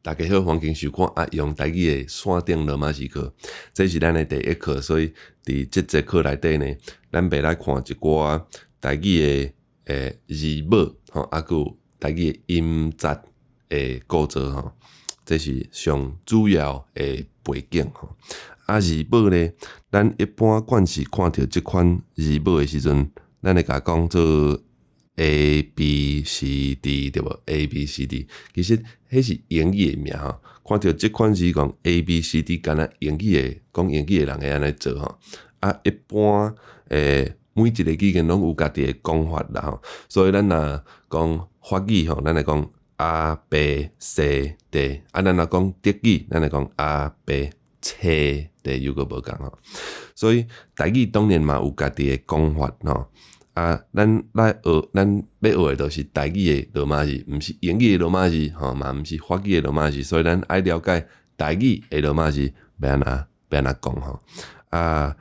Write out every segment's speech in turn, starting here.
大家好，歡迎收看阿用台語的線頂羅馬字課，這是咱的第一課，所以佇這節課內底呢，咱欲來看一寡台語的字母吼，啊閣有台語的音節的構造吼，這是上主要的背景吼。啊，字母呢，咱一般慣勢看著這款字母的時陣，咱會共講做 A B C D 對無？A B C D，其實彼是英語的名吼。看著這款字講 A B C D，敢若英語的講英語的人會按呢做吼。啊，一般每一個語言攏有家己的講法啦吼。所以咱若講法語吼，咱會講 A B C D；啊，咱若講德語，咱會講 A B C D，又閣無仝吼。所以台語當然嘛有家己的講法吼。啊，咱來學，咱欲學的就是台語的羅馬字，毋是英語的羅馬字吼，嘛毋是法語的羅馬字，所以咱愛了解台語的羅馬字欲按怎欲按怎講吼。啊，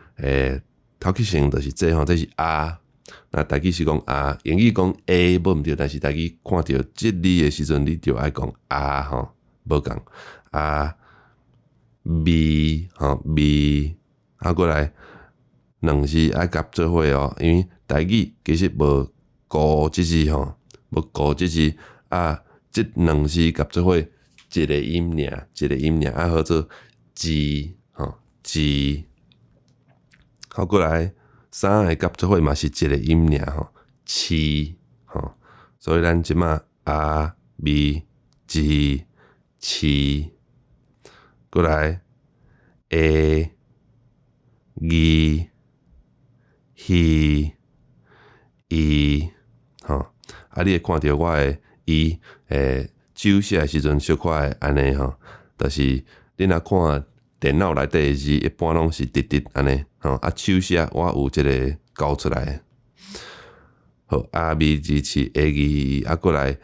頭起先就是這吼，這是 A，那台語是講 A，英語講 A 無毋對，但是台語看著這字的時陣，你就愛講 A 吼，無仝 A B 吼 B，啊過來兩字愛夾做伙哦，因為台語其實無孤這字吼，無孤這字啊，這兩字夾做伙一個音爾，一個音爾，啊號做字吼字。好過來三个夾做伙嘛是一個音爾吼，飼吼，所以咱這馬 A B G 飼，過來 A 二 H E 吼，啊，你會看著我的 E 手寫的時陣小可會按呢吼，就是你若看電腦內底的字，一般攏是直直按呢吼，啊手寫我有這个勾出來。好，A B G 七 A 二 E，啊過來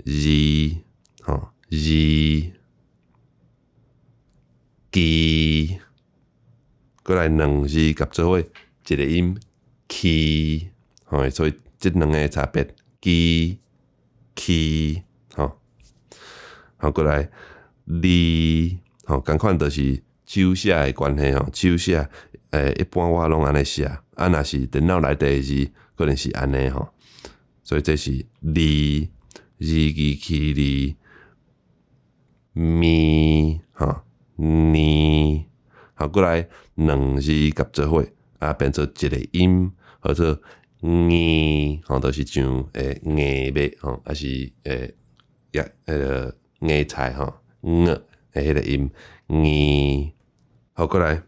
Z 吼 Z G，過來兩字夾做伙一個音 K，吼，所以這兩个差別 G K 吼，好過來 L 吼，仝款就是手寫的關係吼，手寫一般我攏按呢寫，啊若是電腦內底的字，可能是按呢吼，所以這是 L 字字起字咪吼呢，好過來兩字夾做伙啊變做一個音，號做硬吼，就是像硬肉吼，抑是也彼个硬菜吼，ㄍ的彼个音硬，好過來，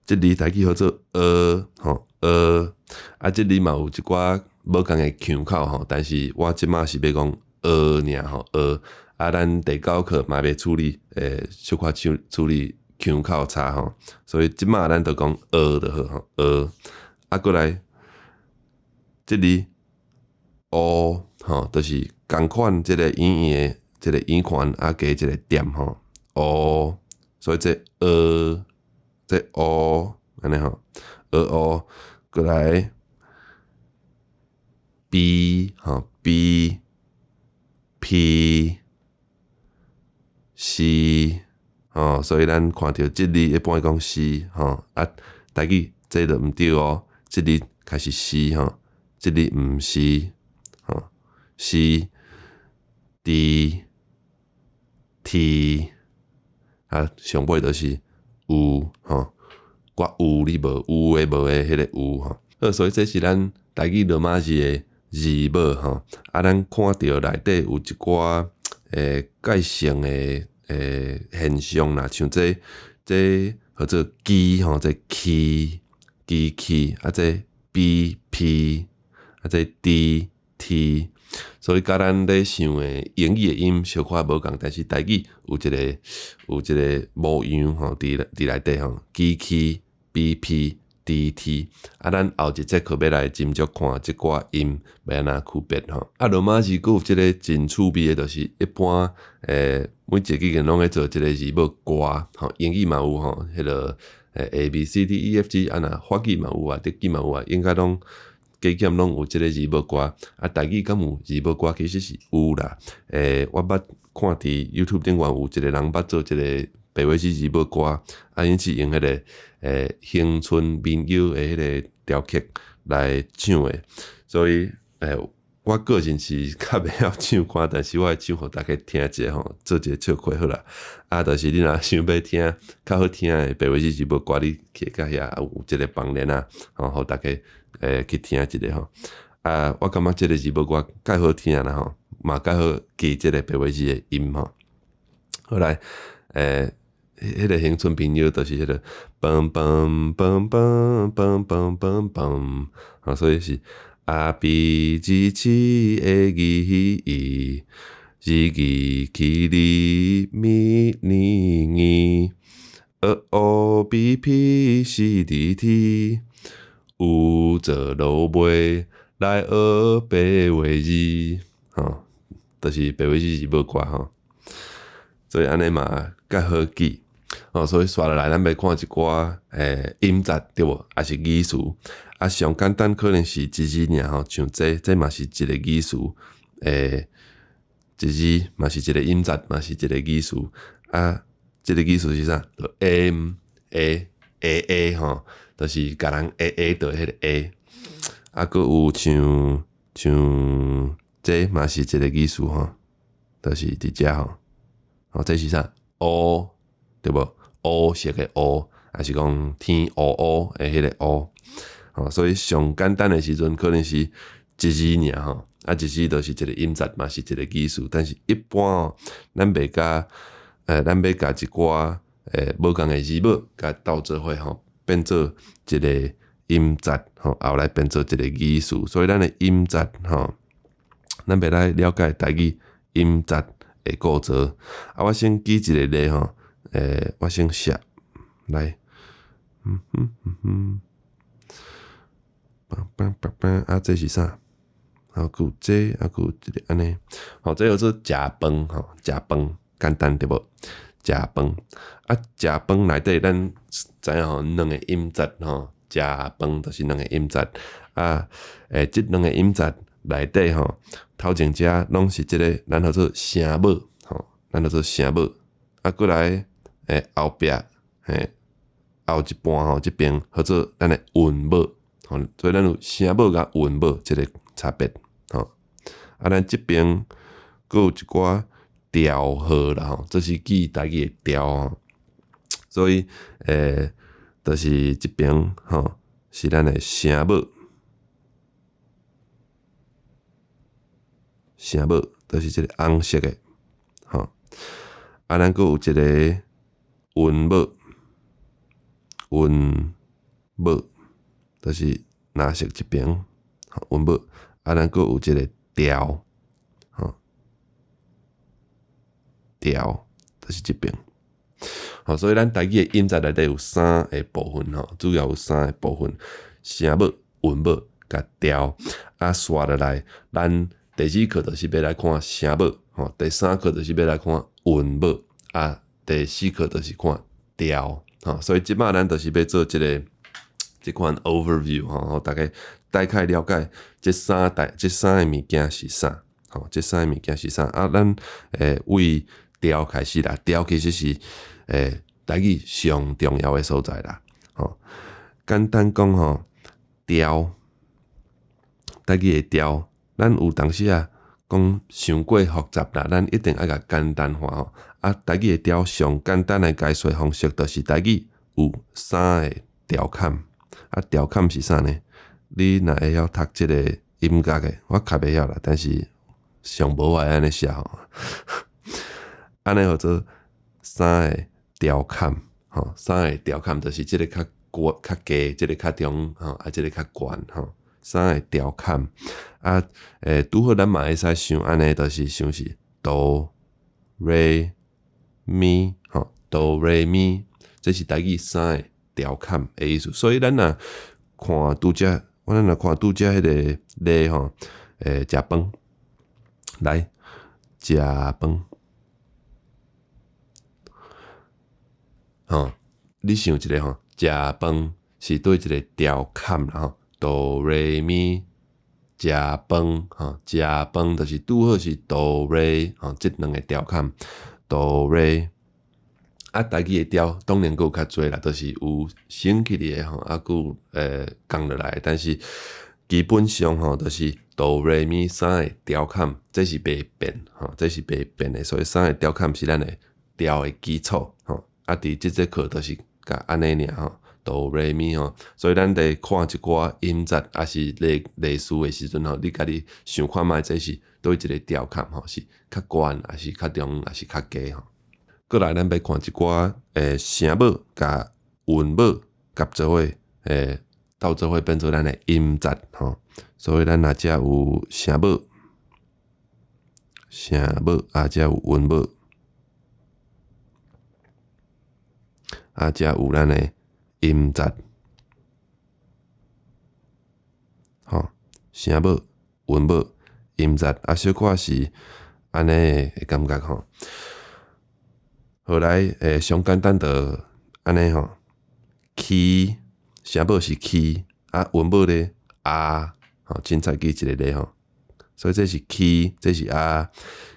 這字台語號做蚵吼蚵，啊這字嘛有一寡無仝的腔口吼，但是我這馬是欲講蚵爾吼蚵，啊咱第九課嘛欲處理小可處處理腔口差吼，所以這馬咱就講蚵就好吼蚵，啊過來，這字烏吼，就是仝款這个圓圓的這个圓環啊加一个點吼烏，所以這蚵這烏按呢吼，蚵烏過來 B 吼 B P C 吼，所以咱看著這字一般講 C 吼，啊台語這就毋對哦，這字開始 C 吼，這字毋是吼 C D T 啊上尾就是有吼，我有你無，有的無的彼个有吼。好，所以這是咱台語羅馬字的字母吼。啊，咱看著內底有一寡改姓的現象啦，像這這號做 G 吼，這 K G K，啊這 B P，啊這 D T，所以佮咱咧想的英語的音小可無仝，但是台語有一個模樣吼，佇內底吼，G K B P D T，啊，咱後一節課欲來斟酌看這寡音欲按怎區別吼。啊，羅馬字閣有這个真趣味的，就是一般每一個語言攏咧做這个字母歌吼，英語嘛有吼，彼个 A B C D E F G，啊若法語嘛有啊，德語嘛有啊，應該攏加減攏有這个字母歌，啊，台語敢有字母歌？其實是有啦。我捌看佇 YouTube 頂懸有一個人捌做這个白話字字母歌，啊，𪜶是用彼个恆春民謠的彼个調曲來唱的，所以我個人是較袂曉唱歌，但是我會唱予大家聽一下吼，做一個笑話好啦。啊，就是你若想欲聽較好聽的白話字字母歌，你去到遐有一個網連啊，吼，予大家去聽一下吼。啊，我感覺這个字母歌較好聽啦吼，嘛較好記這个白話字的音吼。好來，彼个恆春民謠就是彼个嘣嘣嘣嘣嘣嘣嘣嘣，吼，所以是 A B G C A G E Z G K L M N I O B P C D T，有做路尾來學白話字，吼，就是白話字字母歌吼，所以按呢嘛較好記。哦，所以紲落來，咱欲看一寡音節對無？抑是語詞。啊，上簡單可能是一字爾吼，像這這嘛是一个語詞，一字嘛是一个音節，嘛是一个語詞。啊，這个語詞是啥？就 M A A A 吼，就是共人 A A 的彼个 A。啊，閣有像像這嘛是一个語詞吼，就是佇遮吼。哦，這是啥？烏對無？烏色的烏，抑是講天烏烏的彼个烏。吼，所以上簡單的時陣可能是一字爾吼，啊，一字就是一个音節嘛，是一个語詞。但是一般哦，咱欲共一寡無仝的字母共鬥做伙吼，變做一个音節吼，後來變做一個語詞。所以咱的音節吼，咱欲來了解台語音節的構造。啊，我先舉一個例吼，我先寫來，嗯哼嗯哼，梆梆梆梆，啊，這是啥？啊，閣有這，啊，閣有一个按呢，吼，這叫做食飯吼，食飯簡單對無？食飯啊，食飯內底咱知影吼，兩个音節吼，食飯就是兩个音節啊。這兩个音節內底吼，頭前遮攏是這个，咱號做聲母吼，咱號做聲母。啊，過來後壁後一半吼，這邊號做咱的韻母吼，所以咱有聲母佮韻母這个差別吼。啊，咱這邊閣有一寡調號啦吼，這是記台語的調吼。所以就是這邊吼是咱的聲母，聲母就是這个紅色的吼。啊，咱閣有一个韻母，韻母就是藍色這邊，韻母。啊，咱閣有一个調，吼，調就是這邊。吼，所以咱台語的音節內底有三个部分吼，主要有三個部分：聲母、韻母佮調。啊，紲落來，咱第二課就是欲來看聲母，吼，第三課就是欲來看韻母，啊，第四課就是看調，吼。所以這擺咱就是欲做這个這款 overview 吼，予大家大概了解這三个物件是啥，吼，這三个物件是啥。啊，咱為調開始啦，調其實是台語上重要的所在啦，吼。簡單講吼，調，台語的調，咱有當時啊講傷過複雜啦，咱一定愛共簡單化吼。啊，台語的調上簡單的解說方式，就是台語有三个調坎。啊，調坎是啥呢？你若會曉讀這个音樂的，我較袂曉啦，但是上無會按呢寫吼。按呢號做三个調坎，吼，三个調坎就是這个較高較低，這个較中，吼，啊，這个較懸，吼，三个調坎。啊，拄好咱嘛會使想按呢，就是想是哆、來、咪，吼，哆、來、咪，這是台語三个調坎的意思。所以咱若看拄才，咱若看拄才彼个例吼，食飯，來，食飯，吼，你想一下吼，食飯是佗一个調坎啦吼，哆來咪食飯吼，食飯就是拄好是 do re 吼，這兩个調坎 do re。啊，台語的調當然閣有較濟啦，就是有升起來的吼，啊，閣有降落來，但是基本上吼，就是 do re mi 三个調坎，這是袂變吼，這是袂變的，所以三个調坎是咱的調的基礎吼。啊，佇這節課就是共按呢爾吼，do re mi 吼，所以咱佇看一寡音節，抑是類類似的時陣吼，你家己想看覓，這是佗一个調坎吼，是較懸，抑是較中，抑是較低吼。過來，咱欲看一寡聲母佮韻母夾做伙鬥做伙變做咱的音節吼。所以咱若遮有聲母，聲母啊，遮有韻母，啊，遮有咱的音節，吼，聲母、韻母、音節，啊，小可是按呢的感覺吼。後來上簡單就按呢吼，起聲母是起，啊韻母咧啊，吼凊彩記一个咧吼，所以這是起，這是啊，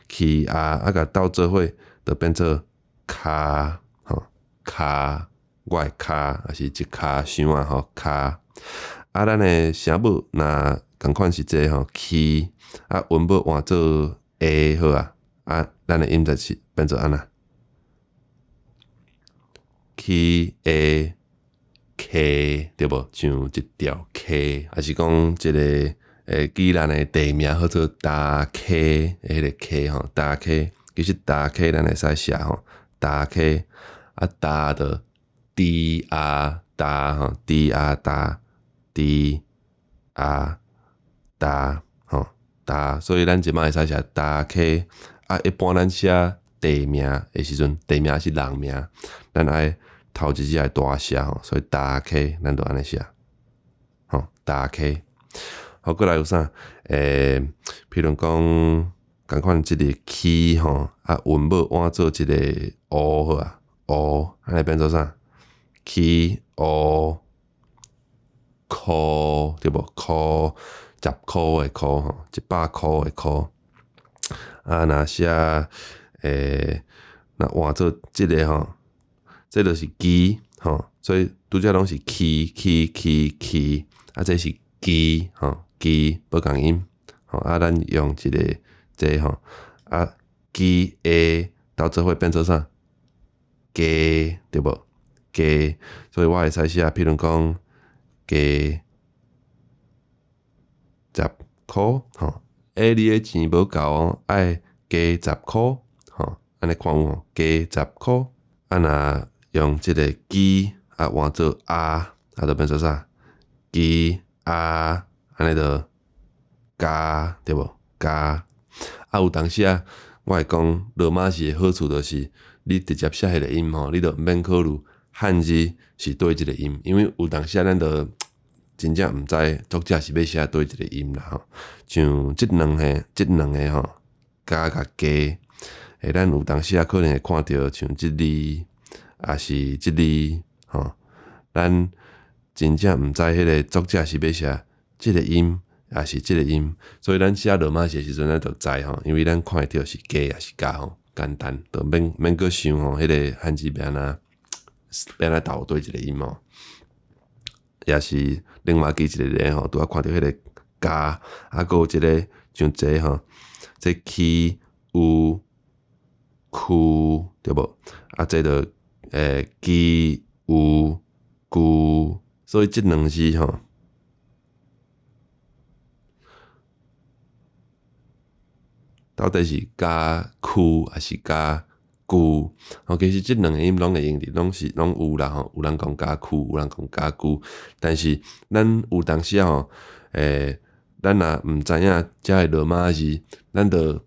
起啊，啊共鬥做伙就變做跤吼，跤，我的跤，抑是一跤箱仔吼，跤。啊，咱的聲母若仝款是這吼，起，啊韻母換做 a 好啊，啊，咱的音節是變做按怎？起 a 溪對無？像一條溪，抑是講一个宜蘭的地名號做礁溪，彼个溪吼，礁溪，其實礁溪咱會使寫吼，礁溪啊，礁就 D A 礁吼，D A 礁 D A 礁吼礁，所以咱這擺會使寫礁溪啊。一般咱寫地名的時陣，地名是人名，咱愛頭一字愛大寫吼，所以礁溪咱就按呢寫，吼礁溪。好，過來有啥？譬如講，仝款這个起吼，啊韻母換做一个烏好啊，烏，按呢變做啥？起烏箍對無？箍十箍的箍吼，100箍的箍。啊，若寫若換做這个吼，這就是支吼，所以拄才攏是起起起起，啊，這是支吼，支無仝音，吼啊，咱用一个這吼，啊，支 A 鬥做伙變做啥？加對無？加，所以我會使寫，譬如講加十箍吼，欸，你的錢無夠哦，愛加十箍吼，按呢看有無？加十箍，啊若用這个支啊換做啊，啊就變做啥？支啊，按呢就加對無？加啊有當時啊，我會講羅馬字的好處就是，你直接寫彼个音吼，你就毋免考慮漢字是佗一个音，因為有當時啊，咱就真正毋知作者是欲寫佗一个音啦吼。像這兩个，這兩个吼，加佮加，咱有當時啊可能會看著像這字，抑是這字吼，咱真正毋知彼个作者是欲寫這个音，抑是這个音，所以咱寫羅馬字的時陣，咱就知吼，因為咱看會著是加抑是加吼，簡單，就免免閣想吼，彼个漢字欲按怎欲按怎鬥佗一个音吼，也是另外記一個例吼，拄仔看著彼个加，啊，閣有一个像這吼，這起有區對無？啊，這就基有龜，所以這兩字吼，到底是加區抑是加龜？吼，其實這兩个音攏會用佇，攏是攏有啦吼。有人講加區，有人講加龜，但是咱有當時仔吼，咱若毋知影遮个羅馬字，咱就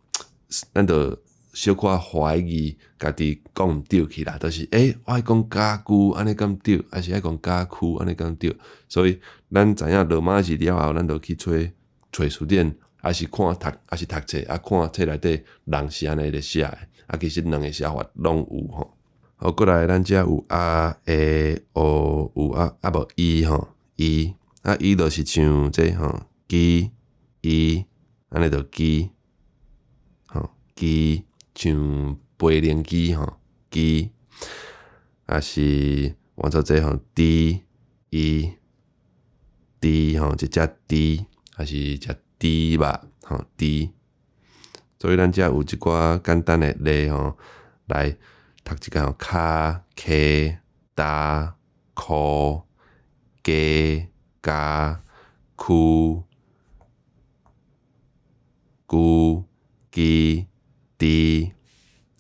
咱就小可懷疑家己講毋對去啦，就是，我愛講加龜按呢敢對，抑是愛講加區按呢敢對？所以咱知影羅馬字了後，咱就去揣揣詞典，抑是看讀，抑是讀冊，啊看冊內底人是按呢咧寫的，啊其實兩个寫法攏有吼。好，過來咱遮有啊、欸、喔、有啊，啊無伊吼，伊，啊伊就是像這吼，基、E，按呢就機，吼機，像飛行機吼機，抑是換做這吼 D E D 吼，一隻豬，抑是一隻豬肉吼豬。所以咱遮有一寡簡單的例吼，來讀一下吼，跤、溪、焦、箍、雞、咬、區、龜、機、豬，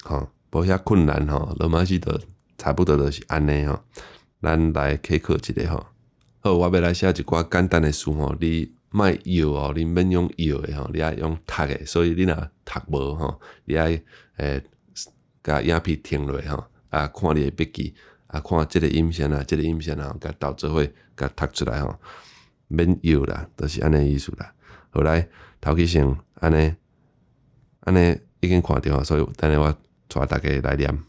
吼，無遐困難吼，羅馬字就差不多就是按呢吼。咱來啟課一下吼。好，我欲來寫一寡簡單的詞吼，你莫搖哦，你免用搖的吼，你愛用讀的，所以你若讀無吼，你愛共影片停落吼，啊，看你的筆記，啊，看這个音是按怎，這个音是按怎，共鬥做伙共讀出來吼，免搖啦，就是按呢意思啦。好來，頭起先按呢，按呢已經看著，所以等下我帶大家來念。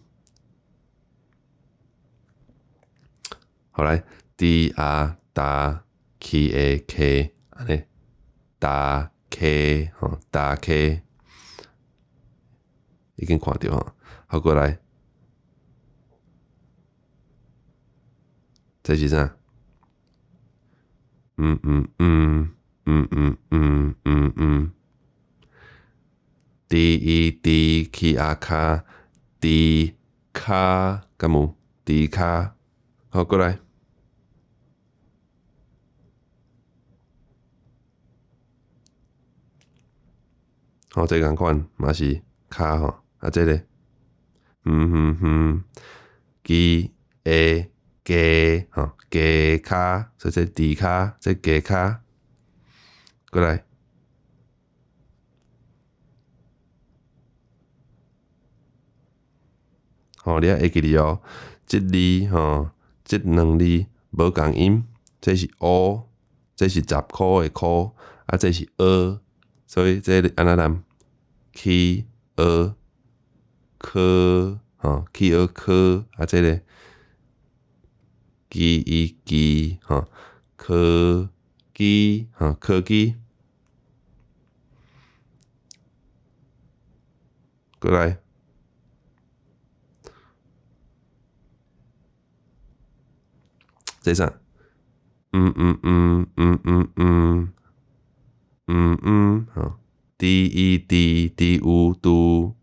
好來，D A 焦 K A K，按呢，焦溪吼，焦溪，已經看著吼。好，過來，這是啥？嗯嗯嗯嗯嗯嗯嗯嗯，D E D K A 跤 D 跤，敢有？D 跤，好，過來。好，這個仝款嘛是跤吼，啊，這个，嗯嗯嗯，G A 雞吼，雞跤，所以這豬跤，這雞跤，過來。吼，你愛會記得哦，這字吼，這兩字無仝音，這是烏，這是十箍的箍，啊，這是蚵，所以這按怎念？起蚵科，吼，起蚵科，啊，這个 G E 機，吼，科技，吼，科技。過來。這啥？嗯嗯嗯嗯嗯嗯嗯嗯，吼，D E D D U 嘟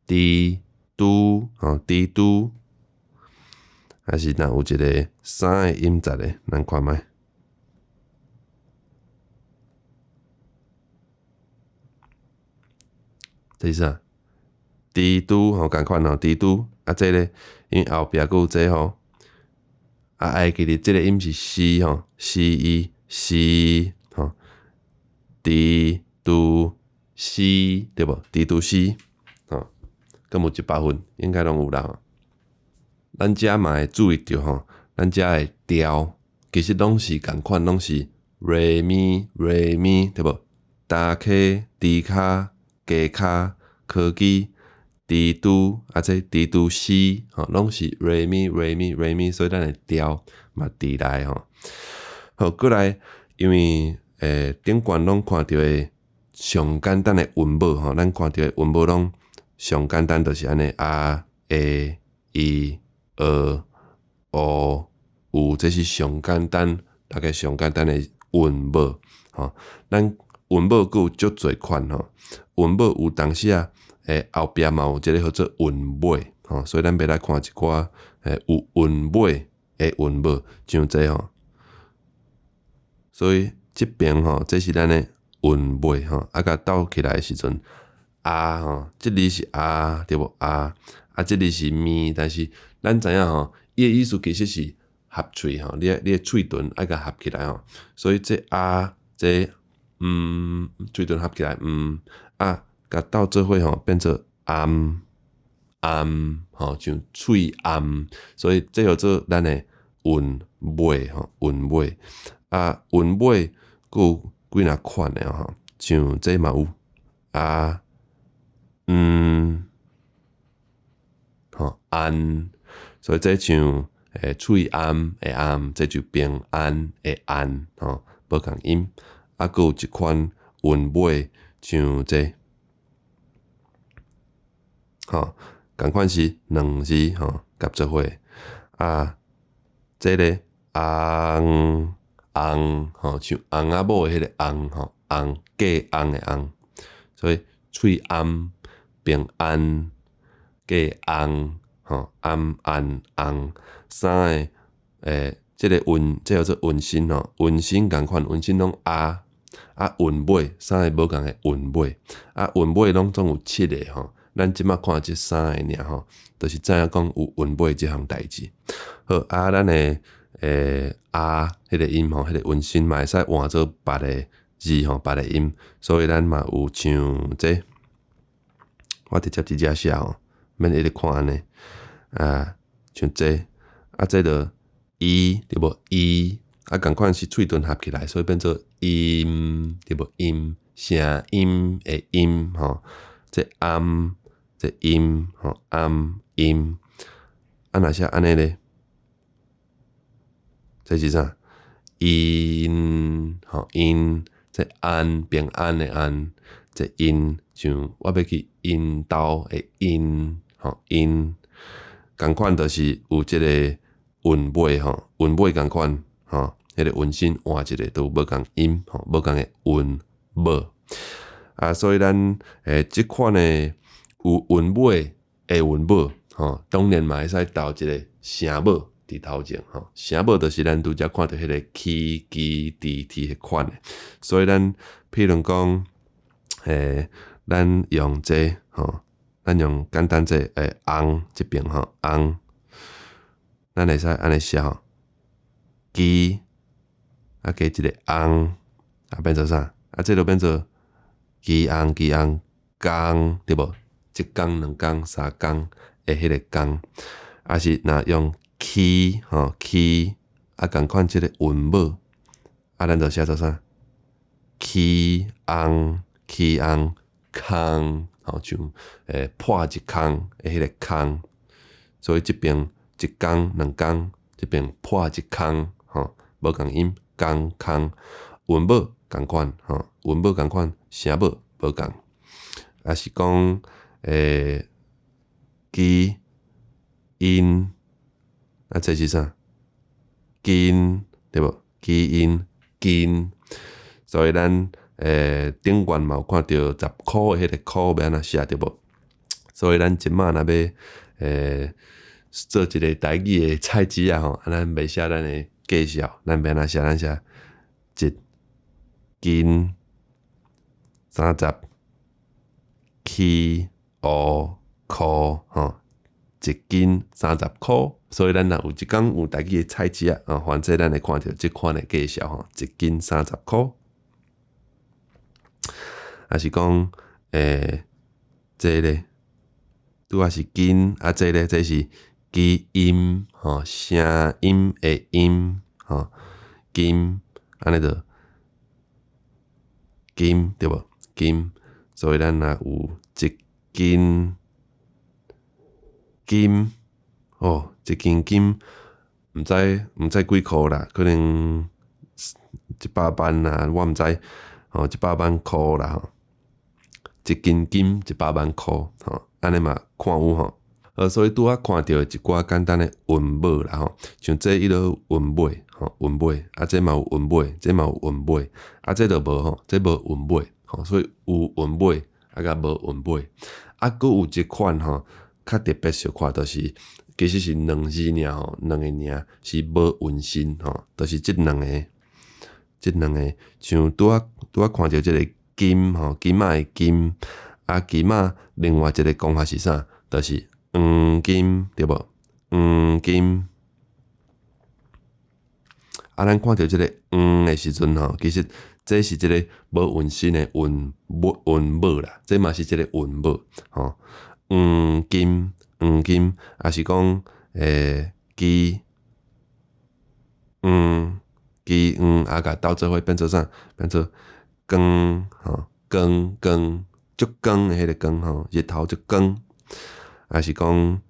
D 嘟，吼 D 嘟，還是若有一個三個音節的，咱看覓。這是啥？豬嘟吼，仝款吼，豬嘟，啊，這个因為後壁閣有這個吼。啊，愛記得這个音是 C 吼，C E C 吼，D 嘟 C 對無？D 嘟 C 吼，敢有100分？應該攏有啦吼。咱遮嘛會注意著吼，咱遮的調其實攏是仝款，攏是 Re Mi Re Mi 對無？焦溪、豬跤、雞跤、科技。豬嘟啊，這豬嘟 C 吼，攏是 Re Mi Re Mi Re Mi，所以咱的調嘛佇內吼。好，過來，因為頂懸攏看著的上簡單的韻母吼，咱看著的韻母攏上簡單，就是按呢啊、A、E、E、O、U，這是上簡單，大概上簡單的韻母吼。咱韻母閣有足濟款吼，韻母有當時啊。後壁嘛有一个號做韻尾吼，所以咱欲來看一寡有韻尾的韻母，像這吼。所以這邊吼，這是咱的韻尾吼，啊，共鬥起來的時陣，啊吼，這字是啊，對無啊，啊，這字是咪，但是咱知影吼，伊的意思其實是合喙吼，你的喙唇愛共合起來吼，所以這啊，這喙唇合起來，啊。共鬥做伙吼，變做暗暗吼，像喙暗，所以這叫做咱的韻尾吼，韻尾啊，韻尾閣有幾若款的吼，像這嘛有啊，吼安，所以這像喙暗的暗，這就平安的安吼，無仝音。啊，閣有一款韻尾，像這，吼，仝款是兩字吼，夾做伙。啊，這个尪尪吼，像翁仔某的彼个尪吼，尪嫁尪的尪，所以喙罨平安嫁尪吼，罨按尪三个欸，這个韻，這叫做韻身吼，韻身仝款，韻身攏啊啊韻尾，三个無仝的韻尾，啊韻尾攏總有七个吼。咱這馬看這三个爾吼，就是知影講有韻尾這項代誌。好，啊，咱的啊，彼个音吼，彼个韻身嘛會使換做別个字吼，別个音，所以咱嘛有像這，我直接佇遮寫吼，免一直看按呢。啊，像這，啊這就伊對無？伊啊仝款是喙唇合起來，所以變做音對無？音聲音的音吼，這罨這音吼，罨音。啊，若寫按呢咧，這是啥？因吼因，這安平安的安，這𪜶像我欲去𪜶兜的𪜶吼𪜶，仝款就是有這個韻尾吼，韻尾仝款吼，彼個韻身換一個都無仝音吼，無仝的韻母。啊，所以咱這款的有韻尾的韻母吼，當然嘛會使鬥一個聲母佇頭前吼，聲母就是咱拄才看著彼個 k、g、d、t 彼款的，所以咱譬如講，咱用這個吼，咱用簡單這個尪這邊吼，尪，咱會使按呢寫吼，支啊加一個尪，啊變做啥？啊這就變做支尪支尪工對無？一工、兩工、三工的彼個工，啊是若用起吼起，啊仝款這個韻母，啊咱就寫做啥？起尪起尪空吼，像破一空的彼個空，所以這邊一工、兩工，這邊破一空吼，無仝音工空，韻母仝款吼，韻母仝款，聲母無仝，啊是講支𪜶，啊這是啥？筋對無？支𪜶筋，所以咱頂懸嘛有看著10箍的彼個箍欲按怎寫對無？所以咱這馬若欲做一個台語的菜市仔吼，啊咱袂寫咱的介紹，咱欲按怎寫？咱寫一斤30起烏箍吼，一斤30箍。所以咱若有一工有台語的菜市仔，啊，反正咱會看著這款的介紹吼，一斤30箍。抑是講這个拄仔是斤，啊，這个這是支音吼，聲音的音吼，金按呢就金對無？金，所以咱若有一斤金，哦，一斤金，毋知幾箍啦，可能100萬啊，我毋知，吼，100萬箍啦吼，一斤金100萬箍，吼，按呢嘛看有吼。所以拄仔看著一寡簡單的韻母啦吼，像這伊都韻尾吼，韻尾，啊這嘛有韻尾，這嘛有韻尾，啊這就無吼，這無韻尾，吼，所以有韻尾啊佮無韻尾，啊閣有一款吼，較特別小可，就是其實是兩字爾吼，兩个爾是無韻身吼，就是這兩个，這兩个像拄仔拄仔看著這个金吼，金仔的金，啊金仔另外一个講法是啥？就是黃金對無？黃金。啊，咱看著這个黃的時陣吼，其實這是一个無韻身的韻母韻母啦，這嘛是一个韻母吼。黃金，黃金，抑是講支黃支黃，啊，共鬥做伙變做啥？變做光吼，光光足光的彼个光吼，日頭足光。抑是講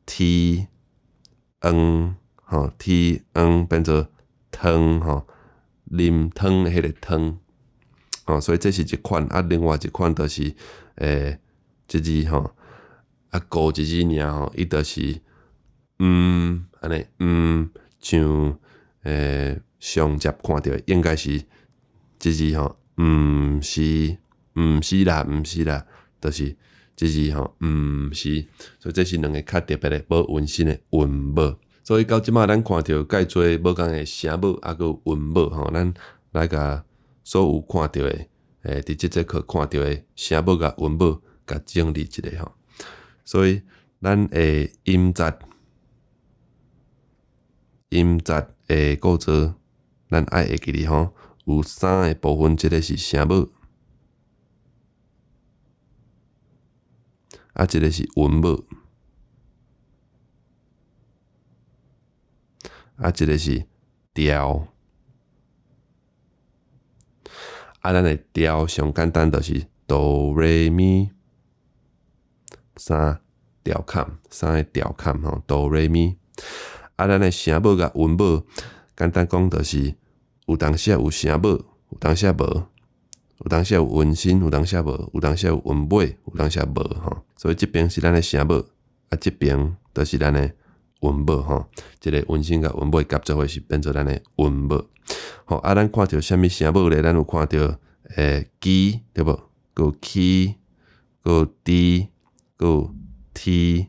天黃吼，天黃變做湯吼，啉湯的彼个湯。吼，所以這是一款，啊，另外一款就是這字吼，啊，孤一字爾吼，伊就是毋按呢毋，像上集看著的應該是這字吼，毋是，毋是啦，毋是啦，就是這字吼，毋是，所以這是兩个較特別的無韻聲的韻母。所以到這擺咱看著蓋濟無仝的聲母，抑閣有韻母吼，咱來共所有看著的，佇這節課看著的聲母佮韻母，共整理一下吼。所以咱的音節，音節的構造，咱愛會記得吼，有三个部分，一个是聲母，啊，一个是韻母，啊，一个是調。啊，咱的調上簡單就是哆來咪三調坎，三个調坎吼，哆來咪。啊，咱的聲母佮韻母，簡單講就是有當時有聲母，有當時無；有當時有韻聲，有當時無；有當時有韻尾，有當時無吼。所以這邊是咱的聲母，啊，這邊就是咱的韻母吼。這个韻聲佮韻尾夾做伙是變做咱的韻母。吼，啊，咱看著啥物聲母咧？咱有看著G 對無？閣有 K，閣有 D，閣有 T，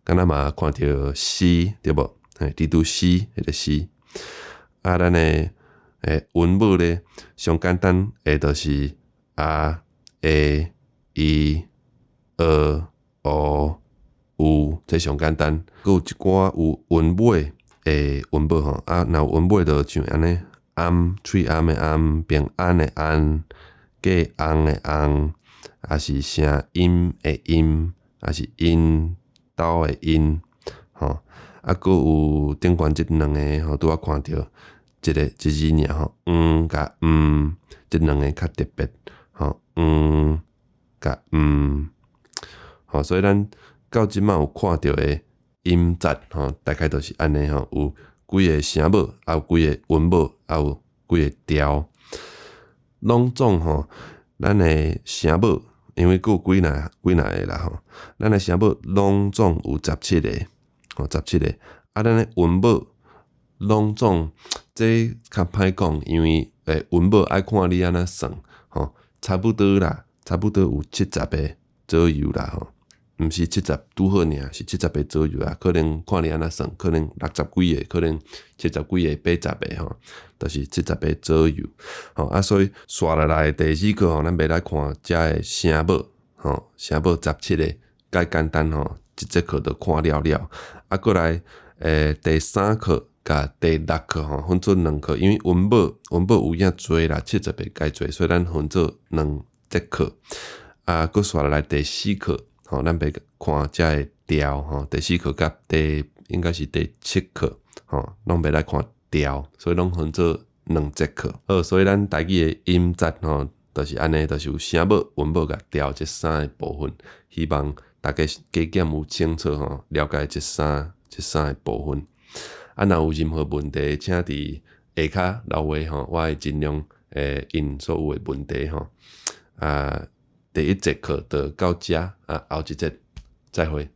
敢若嘛看著 C 對無？嘿，D 拄 C 彼个 C。啊，咱的韻母咧，上簡單的就是 A、E、E、O、U，這上簡單。閣有一寡有韻尾的韻母吼，啊，若有韻尾就像按呢，暗，喙暗的暗，平安的安，過紅的紅，抑是聲音的音，抑是𪜶兜的𪜶，吼，啊，閣有頂懸這兩个吼，拄仔看著一个一字爾吼，黃佮毋，這兩个較特別，吼，黃佮毋，吼，所以咱到這擺有看著的音節吼，大概就是按呢吼，有幾个聲母，抑有幾个韻母，抑有幾个調，攏總吼，咱的聲母，因為閣有幾若幾若个啦吼，咱的聲母攏總有十七个，吼，十七個。啊，咱的韻母攏總這較歹講，因為韻母愛看你按怎算，吼，差不多啦，差不多有七十个左右啦，吼，毋是七十拄好爾，是七十个左右啦。可能看你按怎算，可能六十幾个，可能七十幾个、八十个吼，就是七十个左右。吼，啊，所以紲落來第四課吼，咱欲來看遮的聲母，吼，聲母十七个，較簡單吼，一節課就看了了。啊，閣來第三課佮第六課吼，分做兩課，因為韻母韻母有影濟啦，七十个蓋濟，所以咱分做兩節課。啊，閣紲落來第四課吼，咱欲看遮的調吼，第四課佮第應該是第七課吼，攏欲來看調，所以攏分做兩節課。好，所以咱台語的音節吼，就是按呢，就是有聲母、韻母佮調這三个部分。希望大家加減有清楚吼，了解這三个部分。啊，若有任何問題，請佇下跤留話吼，我會盡量應所有的問題吼。啊，第一節課就到遮，啊，後一節再會。